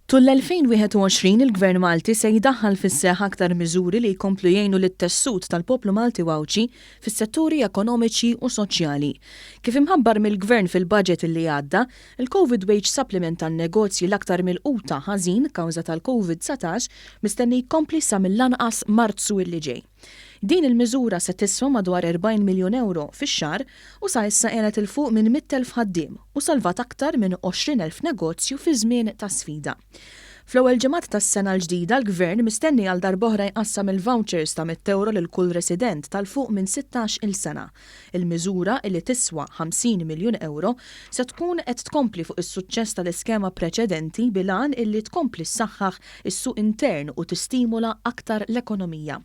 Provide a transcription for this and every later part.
Tul l-2021 il-Gvern Malti se jdaħħal fis-seħħ aktar miżuri li jkomplu jgħinu lit-tessut tal-poplu Malti u Għawdxi fis-setturi ekonomiċi u soċjali. Kif imħabbar mill-Gvern fil-Budget li għadda, il-Covid Wage Supplement għan-negozji l-aktar milquta ħażin kawża tal-Covid 19 mistenni jkompli sa mill-anqas Marzu illi ġej. Din il-miżura se tiswa madwar 40 miljun ewro fix-xahar u sa issa għenet 'il fuq minn 100,000 ħaddiem u salvat aktar minn 20,000 negozju fi żmien ta' sfida. Fl-ewwel ġimgħat tas-sena l-ġdida l-Gvern mistenni għal darb'oħra jqassam il-vouchers ta' mitt ewro lil kull resident ta' 'l fuq minn 16 il sena. Il-miżura, li tiswa 50 miljun ewro, se tkun qed tkompli fuq is-suċċess tal-iskema preċedenti bil-għan illi tkompli ssaħħaħ is-suq intern u tistimula aktar l-ekonomija.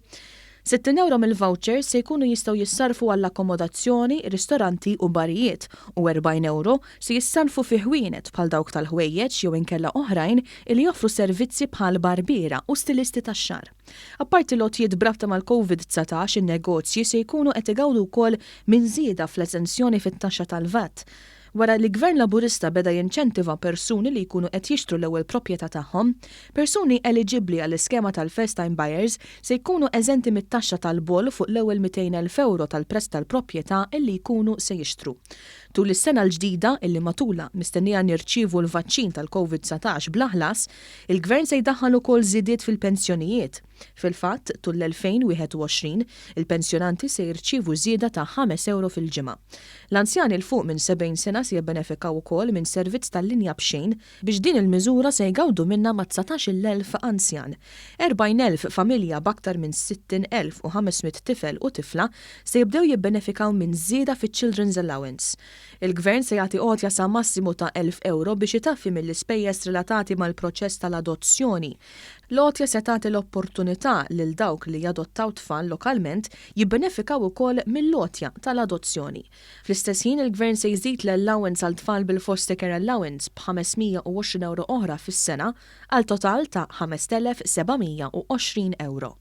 60 ewro mill-vouchers se jkunu jistgħu jissarrfu għall-akkomodazzjoni, ristoranti u barijiet u 40 ewro se jissarrfu fi ħwienet bħal dawk tal-ħwejjeġ jew inkella oħrajn li joffru servizzi bħal barbiera u stilisti tax-xagħar. Apparti l-għotjiet b'rabta mal-Covid 19 in-negozji se jkunu qed igawdu wkoll minn żieda fl-eżenzjoni fit-taxxa tal-VAT. Wara li Gvern Laburista beda jinċentiva persuni li jkunu qed jixtru l-ewwel proprjetà tagħhom, persuni eliġibbli għall-iskema tal-first time buyers se jkunu eżenti mit-taxxa tal-boll fuq l-ewwel 200,000 ewro tal-prezz tal-proprjetà illi jkunu se jixtru. Tul is-sena l-ġdida, illi matulha mistennija nirċievu l-vaċċin tal-Covid 19 bla ħlas, il-Gvern se jdaħħal ukoll żidiet fil-pensjonijiet. Fil-fatt, tul l-2021, il-pensjonanti se jirċievu żieda ta' ħames ewro fil-ġimgħa. L-anzjani 'l fuq minn 70 sena se jibbenefikaw ukoll minn servizz tal-linja b'xejn biex din il-miżura se jgawdu minnha mat-19,000 anzjan. 40,000 familja b'aktar minn 60,500 tifel u tifla se jibdew jibbenefikaw minn żieda fiċ-Children's Allowance. Il-Gvern se jagħti għotja sa massimu ta' 1,000 ewro biex itaffi mill-ispejjeż relatati mal-proċess tal-adozzjoni. L-għotja se tagħti l-opportunità lil dawk li jadottaw tfal lokalment jibbenefikaw ukoll mill-għotja tal-adozzjoni. Fl-istess ħin il-Gvern se jżid l-allowance għal tfal bil-foster care allowance b'520 ewro oħra fis-sena għal total ta' 5,720 ewro.